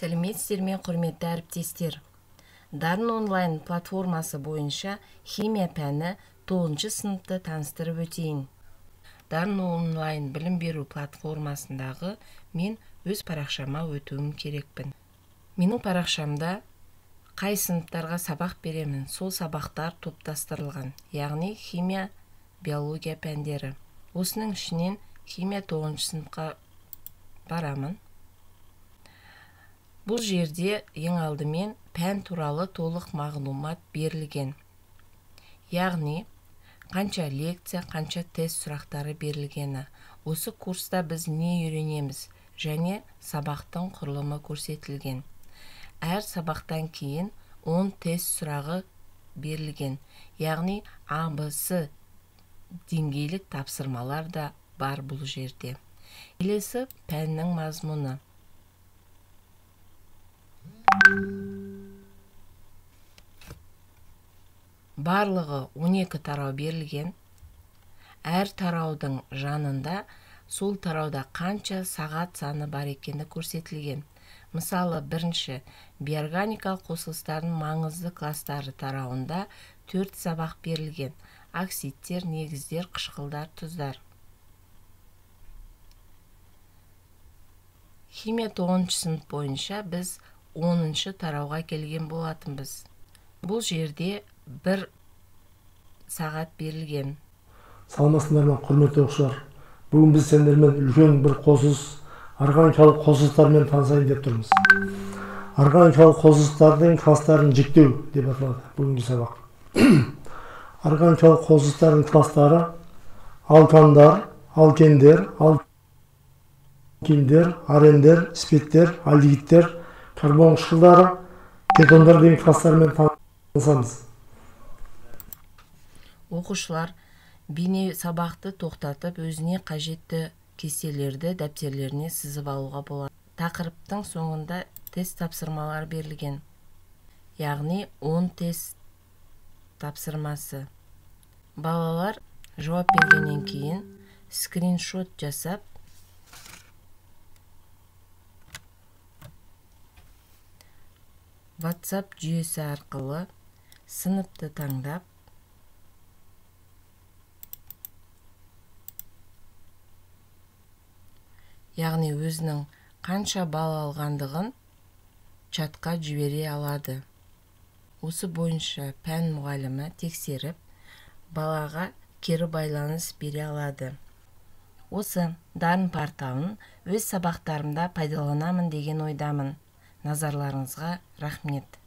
Сәлеметсіздер ме, құрметті әріптестер! Дарын онлайн платформасы бойынша химия пәні 9-шы сыныпты таныстырып өтейін. Дарын онлайн білім беру платформасындағы мен өз парақшама өтуім керекпін. Менің парақшамда қай сыныптарға сабақ беремін, сол сабақтар топтастырылған, яғни химия, биология пәндері. Осының ішінен химия 9-шы сыныпқа барамын. Бұл жерде ең алдымен пән туралы толық мағлұмат берілген. Яғни, қанша лекция, қанша тест сұрақтары берілгені. Осы курста біз не үйренеміз және сабақтың құрылымы көрсетілген. Әр сабақтан кейін 10 тест сұрағы берілген. Яғни, А, Б, С деңгейлік тапсырмалар да бар бұл жерде. Келесі пәннің мазмұны. Барлығы 12 тарау берілген. Әр тараудың жанында сол тарауда қанша сағат саны бар екені көрсетілген. Мысалы, бірінші биорганикалық қосылыстардың маңызды кластары тарауында 4 сабақ берілген. Оксидтер, негіздер, қышқылдар, тұздар. Химия 9-шы сынып бойынша біз 10-шы тарауға келген болатынбыз. Бұл жерде 1 сағат берілген. Саламатсыздар ма, құрметті оқушылар. Бүгін біз сендермен үлкен бір қосылыс, органикалық қосылыстармен танысайын деп тұрмыз. Органикалық қосылыстардың кластарын жіктеу деп аталады бүгінгі сабақ. Органикалық қосылыстардың кластары алкандар, алкендер, алкиндер, арендер, спирттер, альдегидтер, карбон қышқылдары, кетондар деген кластармен танысамыз. Оқушылар бейне сабақты тоқтатып, өзіне қажетті кестелерді дәптерлеріне сызып алуға болады. Тақырыптың соңында тест тапсырмалар берілген. Яғни 10 тест тапсырмасы. Балалар жауап бергеннен кейін скриншот жасап, WhatsApp жүйесі арқылы сыныпты таңдап, яғни өзінің қанша балл алғандығын чатқа жібере алады. Осы бойынша пән мұғалімі тексеріп, балаға кері байланыс бере алады. Осы Дарын порталын өз сабақтарымда пайдаланамын деген ойдамын. Назарларыңызға рахмет.